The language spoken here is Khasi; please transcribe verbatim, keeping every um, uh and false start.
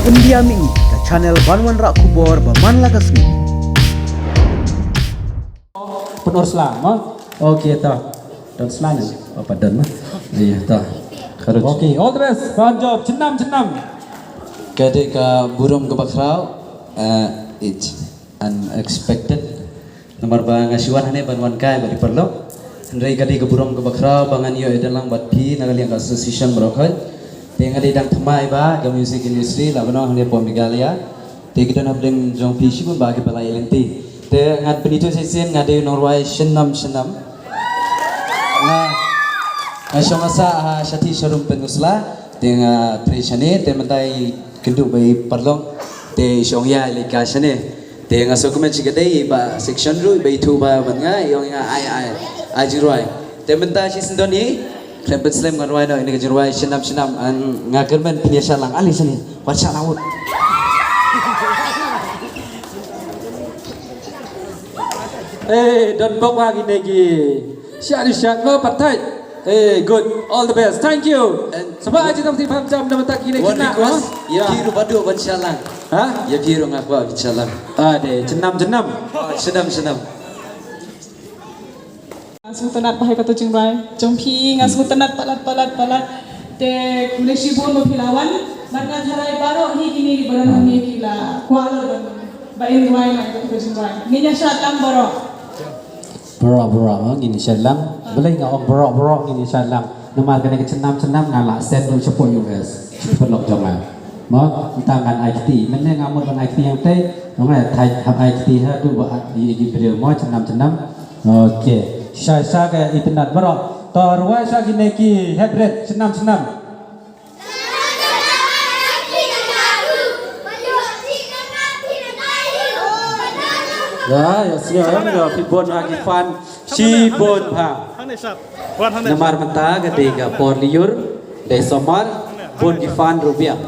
India Mih, ka channel ban wanrah khubor ba man la ka sngi. Pynur sla mo. Okay, to. Don sla ne. Oh, pat don mo. Iya, to. Kharus. Okay, all the best. Fine job. Chennam, chennam. Ka dei ka burom kaba khraw. Uh, it's unexpected. Namar ba nga shu wan hangne ban wan kai bad i paralok. Hynrei ka dei ka burom kaba khraw ba ngan ïoh ïadon lang bad phi na ka liang ka association baroh khoit. Te nga dei dang thymmai ba ka music industry la ban ong hangne hapoh Meghalaya. Te ki don hapdeng jong phi shibun ba kiba la ïaleit. Te ngan pynithuh shisien, nga dei u nongrwai Shynnam Shynnam. Nga, nga shong ha sah ha shathie sharum Pynursla. Te nga trei shane, te mynta i kynduh ba i paralok. Te i shong ïa i leit kai shane. Te nga sngewkmen shikatdei ba section ruh ba ithuh ba ban nga, i ong ïa nga, ai, ai, ai jingrwai. Te mynta shisyndon hi, khlem pynslem ngan rwai noh ïa kane ka jingrwai Shynnam Shynnam. Nga kyrmen phin ïa shad lang, ale shane. Wat shad lang, wat. Eh, don bok ha kine ki. Shad, shad mo, pat thait. Eh, good. All the best. Thank you. And sngewbha ai jied tam sngewbha jam na bynta kine ki khynnah, request, mo? Ïa phi ruh bad u ban shad lang. Ha? Ïa phi ruh nga kwah ban shad lang. Ah, dei, Shynnam, Shynnam. Oh, Shynnam, Shynnam. Nga sngewtynnat ba ha kato jingrwai jong phi, nga sngewtynnat palat, palat, palat. Te khublei shibun ba phi la wan. Bad nga tharai baroh hi kine kiba don hangne ki la kwah lut ban, ba in rwai na kato jingrwai. Ngin ïa shad lang baroh. Baroh, baroh, ha, ngin ïa shad lang. Balei nga ong baroh, baroh ngin ïa shad lang? Namar kane ka Shynnam Shynnam nga la send ruh shapoh U S, shapoh lok jong nga. Mo, mynta ngan ai kti. Mynne nga mut ban ai kti hangtei, ong nga thait hap ai kti haduh ba ïa ki briew mo, Shynnam Shynnam. Okay. Shisha shisha ka itynnat baroh. To rwai sha kine ki head red, Shynnam Shynnam. Ya, ya, sngewbha, ya, phi bun ha ki fan, shibun ha. Namar mynta ka dei ka por lyiur, dei summer, bun ki fan ruh biang.